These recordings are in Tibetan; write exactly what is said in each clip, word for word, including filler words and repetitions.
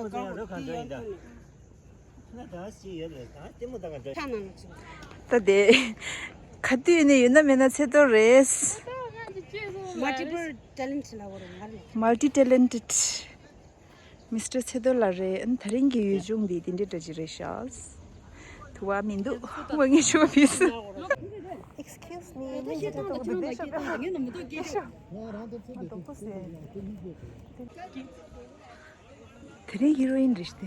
ད་དེ་ག་དུས་ནས་ཡོད་ན་མེད་ན་ཚེ་ཐོ་རེད། Multiple talent ལ་བོར་ང་རེད། Multi talented Mister ཚེ་ཐོ་ལགས་རེད། ཨ་ནི་དེ་རིང་གི་ཡུལ་ལྗོངས་འདི་དེ་འདྲའི་འདྲ་ཅིག་རེད་ཤག་དུ་བ་མི་འདུག་ཝ་ངས་ཤོ་ཕིས། Excuse me. དེ་རིང་ཧི་རོ་ཡིན་རེད་ཤག་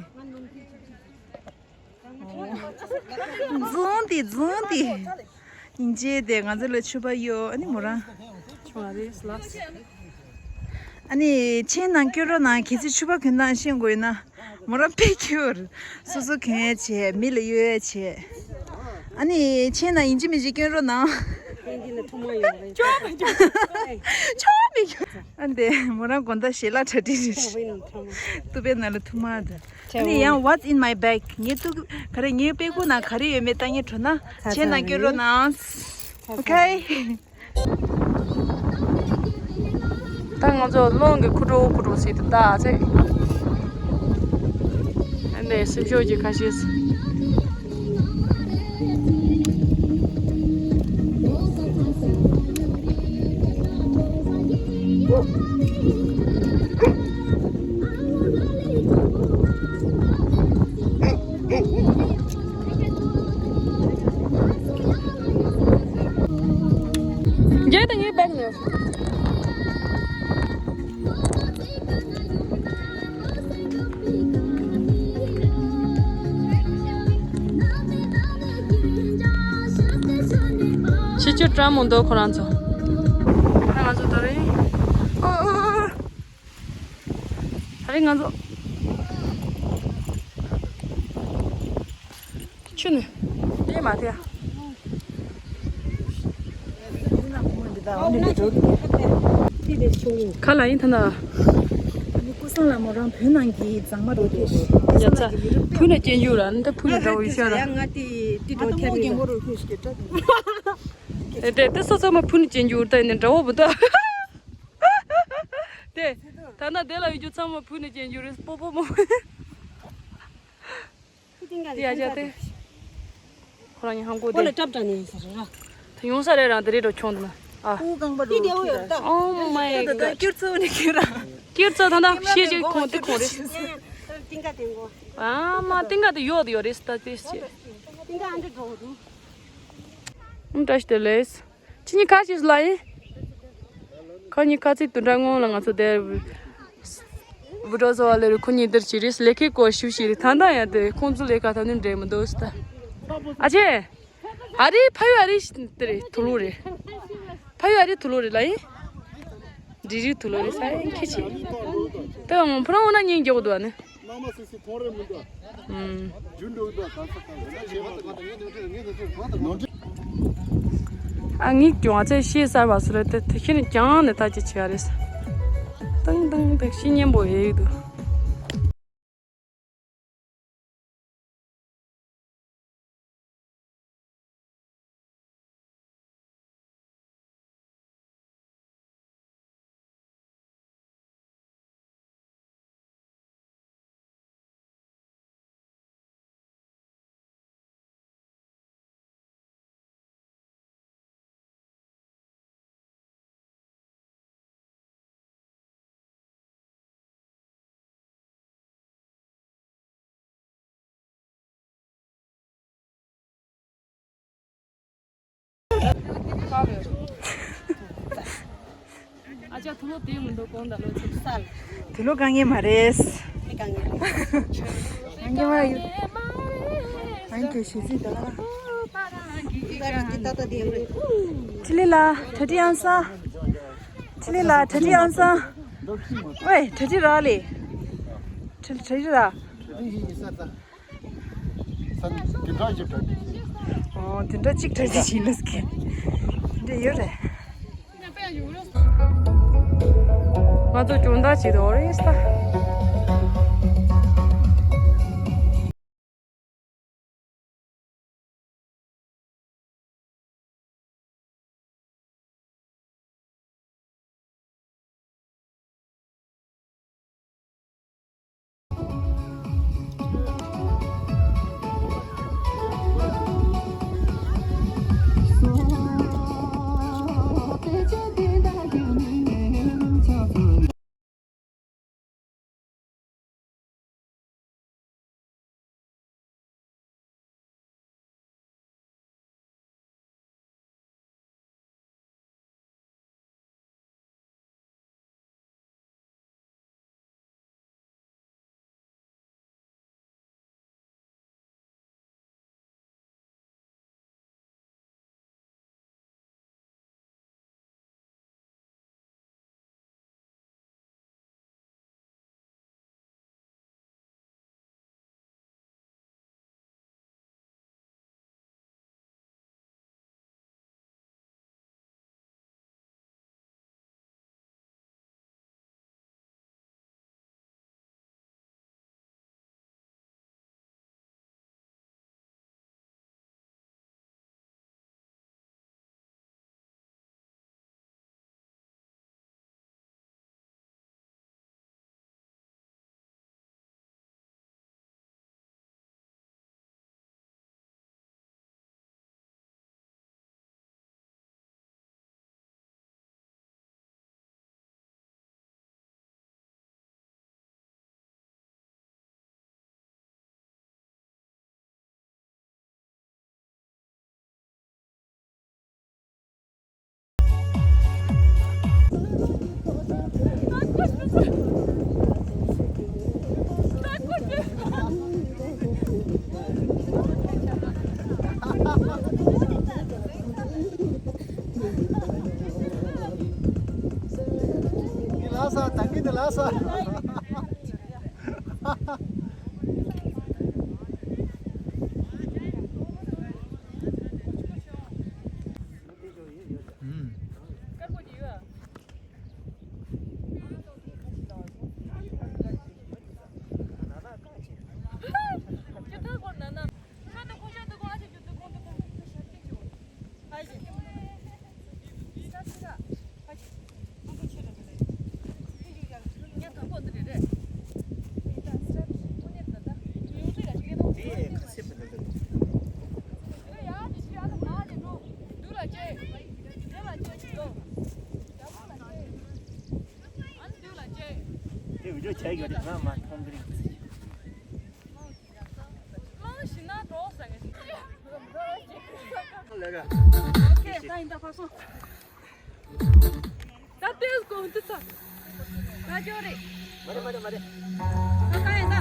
རྫོང་དེ་རྫོང་དེ། སྙིང་རྗེ་དེ་ང་ཚོ་ལ་ཕྱུ་པ་གཡོ། ཨ་ནི་མོ་རང་། ཨ་ནི་མཆན་ནང་སྐྱོན་རོགས་གནང་། གལ་སྲིད་ཕྱུ་པ་གྱོན་སྟངས་ཤེས་དགོས་ན། མོ་རང་པེ་ཁྱོར། སོ་སོ་གྱོན་ཡས་བྱས། མི་ལ་གཡོ་ཡས་བྱས། ཨ་ནི་མཆན་ནང་ཡིན་གཅིག་མིན་གཅིག་སྐྱོན་རོགས་གནང་། ཕན་གྱི་ལ་ཐུག་མ་ཡོང་རེད། ཅོ་མི་ཅོ། ཨ་འདི་མོ་རང་དགོང་དག་ཞལ་ལག་གྲ་སྒྲིག་རེད། ཐུག་པའི་ནང་ཐུག་མ། ཏུ་པའི་ནང་ལ་ཐུག་མ་ད། ཨ་ནི་ཡང་what's in my bag? ངའི་ཏུ་ག་རེ་ངའི་པེ་ཁུག་ནང་ག་རེ་ཡོད་མེད་ལྟ་ངེས་འགྲོ་ན་མཆན་ནང་སྐྱོན་རོགས་གནང་། Okay. ད་ང་ཚོ་རླུང་གི་ཁུ་ཁྲོ་ཁུ་ཁྲོ་ཟེར་དུ་ད་ཚེ། ཨ་ནས་སེམས་ཤོག་གི་ཁ་ཤས། རྒྱལ་དང་ངའི་བེག་ནས། ཕྱི་ཕྱིར་བཀྲ་མོ་འདུག་ཁོ་རང་ཚོ། ད་ང་ཚོ་ད་རེས། ཨོ་ཨོ་ཨོ། ད་རེས་ང་ཚོ། ཆུ་ནི། དེ་མ་དེ། ཁ་ལ་ཡིན་ཐ་ན། ཀུ་སང་ལ་མོ་རང་བོད་ནང་གི་མཛངས་མ་རེད་དེ། ཡ་ཚ། བུ་ནས་སྐྱེན་རྒྱུ་ར་ནི་ད་བུ་ནས་འདྲ་བོ་ཡོད་ཤག་ར། ང་དེ་དེ་འགྲོ་ཁྱེར་མི་ཡིན། དེ་དེ་སོ་སོ་མ་བུ་ནས་སྐྱེན་རྒྱུ་ར་ད་ཡིན་ནི་འདྲ་བོ་བུ་ད། དེ། ད་ན་དེ་ལ་ཡོད་རྒྱུ་ཚང་མ་བུ་ནས་སྐྱེན་རྒྱུ་རེད། སྤོ་སྤོ་མོ། དེ་ཡ་ཅག་དེ། ཁོ་རང་ཉིད་ཧང་གོ་ཁོ་ལ་དེ། སྐྲབ་དྲ་ནས་ཡིན་ས་རེད་ར། དེ་ཡོང་ས་རེད་རང་དེ་རེད་འགྲོ་ཁྱོང་དུ་ན། ཨ། ཁུ་རྐང་པ་འགྲོ་གི་ར། Oh my god. ཀིར་ཚོ་ནི་ཀིར་ར། ཀིར་ཚོ་ད་ད་ཤེས་ཅིག་ཁོང་དེ་ཁོང་རེད། ཏིང་ཀ་དེ་ངོ་། ཨ་མ་ཏིང་ཀ་དེ་ཡོད་དེ་ཡོད་རེད་ད་དེ་ཤེས། ཏིང་ཀ་ཨ་འདྲ་འགྲོ་གི་འདུག་ཨུམ་བཀྲ་ཤིས་བདེ་ལེགས། ཁྱེད་གཉིས་ཁ་ཅིག་ལ་ཡིན། ཁ་གཉིས་ཁ་ཚིག་དུ་འདྲ་སྔོན་ལ་ང་ཚོ་དེར། བུ་ཊོ་བཟོ་བ་ལས་རུ་ཁོ་གཉིས་འདིར་བྱེད་རེས་ལས་ཀའི་སྐོར་ཞུ་ཞིག་རེད། ད་ལྟ་ཡང་དེ་ཁོང་ཚོ་ལས་ཀ་ད་ནི་འདྲེས་མི་འདུག་ཟེར་ད། ཨ་ཅེ། ཨ་རི་ཕ་ཡུལ་ཨ་རི་ཞིག་དེ་རེད་དུ་ལུ་རེད། ཕ་ཡུལ་ཨ་རི་དུ་ལུ་རེད་ལ་ཡིན། འབྲི་རིགས་དུ་ལུ་རེད་ས་ཡིན་ཁྱི་ཆེ། དེ་བ་ངོ་ཕུ་ར་འོ་ན་གཉིས་མགྱོགས་འདུག་ཨ་ནི། ནང་མ་སི་སི་ཐོང་རེ་མི་འདུག་ཨུམ། རྒྱུ་འགྲོ་འདུག་གང་ས་གང་ས་ན་ཆེ་བ་དང་། ཨ་ངའི་གྱོང་ཚད་ཤེས་གསར་བ་སུ་རེད་དེ་དེ་ཁྱེད་ནི་ཀྱང་ནས་ད་ཅི་བྱེད་ཡ་རེད། ཏང་ཏང་ཏང་ཤི་སྙན་པོ་ཡེ་ཡིག་འདུག་ཨ་ཅག་ཐུ་ལོ་དེ་མི་འདུག་གོང་ད་ལོ་ཚིག་སལ། དེ་ལོ་དཀའ་ངལ་མ་རེད། དེ་དཀའ་ངལ་རེད། དཀའ་ངལ་མ་རེད། ཨང་ཀི་མ་ཡོད། ཨང་ཀི་ཞེ་ཚིག་ད་ལ། ཅི་ལི་ལ་ཐ་ཏི་ཨང་སང་། ཅི་ལི་ལ་ཐ་ཏི་ཨང་སང་། ཝེ་ཐ་ཏི་ར་ལེ། ཐ་ཐ་ཏི་ར། ས་དེ་འདྲ་ཞིག་གྲ་སྒྲིག་བྱས། ཨོ་དེ་འདྲ་གཅིག་གྲ་སྒྲིག་བྱས་ལ་སྐད་དེ་འདྲ་ཡོད་རེད། ང་ཚོ་སྦྱོང་བརྡར་བྱེད་དུ་འོ་རེད་ས། ས་ད་གིན་དེ་ལ་ས། དེ་བི་ཌིའོ་བྱས་ཡོད་རེད། ང་མ་མཐོང་གི་རེད། ལས་ཀ། ད་ལྟའི་གོང་དུ་ཚ། ད་ཅོ་རེད། མ་རེད་མ་རེད་མ་རེད། ད་ད་ཡིན་ད།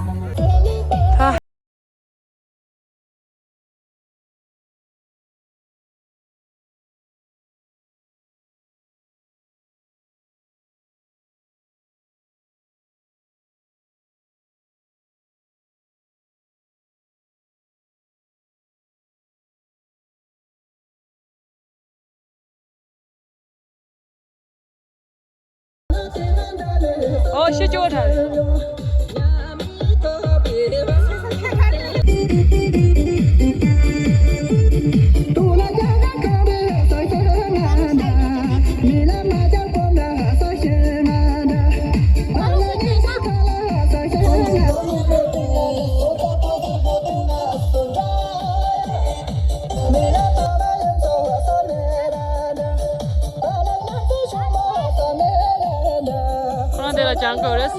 ཨོ་ཤི་ཅོ་ཐར། ཁོ་རང་དེ་ལ་སྦྱང་དགོས་རེད།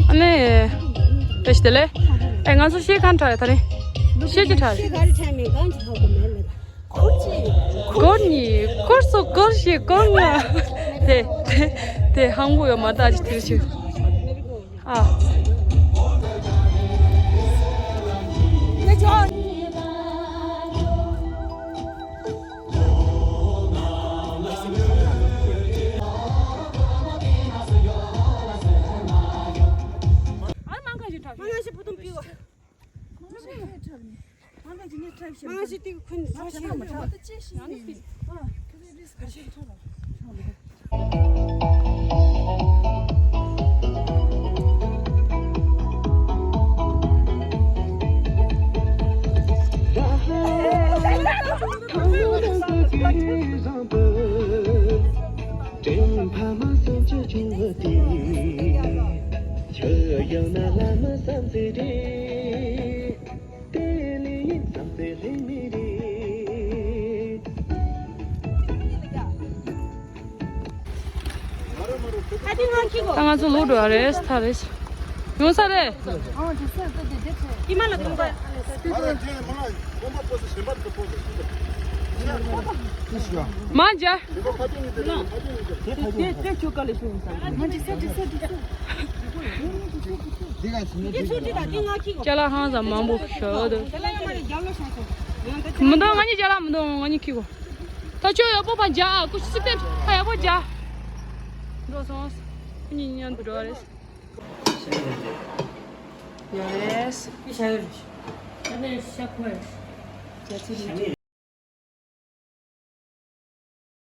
ཨ་ནི། བཀྲ་ཤིས་བདེ་ལེགས། ཨེ་ང་ཚོ་ཤེལ་གང་འཁྲབ་ཡ་ད་རེད། ཤེལ་ཅི་འཁྲབ་རེད། ཤེལ་ག་རེ་འཁྲབ་མེད་གང་ཅི་འཁྲབ་དགོས་མེད་ལ། སྐོར་གཉིས། སྐོར་གསུམ། སྐོར་བཞི། སྐོར་ལྔ། དེ་དེ་དེ་ཧང་གོ་ཡོད་མ་ད་ཅི་དེར་ཆུ། ཨ། ད་ང་ཚོ་ལོག་འགྲོ་བ་རེད། ཐར་རེད། ཡོང་ས་རེད། མ་འཇལ། ཅ་ལག་ཧང་སང་མང་པོ་ཞོ་འདུག་མི་འདུག་ང་གཉིས་ཅ་ལག་མི་འདུག་ང་གཉིས་ཁྱི་གོ། ད་ཁྱོད་ཡག་པོ་ཕར་འཇགས། ཨ་ཁུ་སི་ཏེ་ཕར་ཡག་པོ་འཇགས། འགྲོ་སོང་། ཁོ་གཉིས་མཉམ་དུ་འགྲོ་བ་རེད། ཡོད་རེད།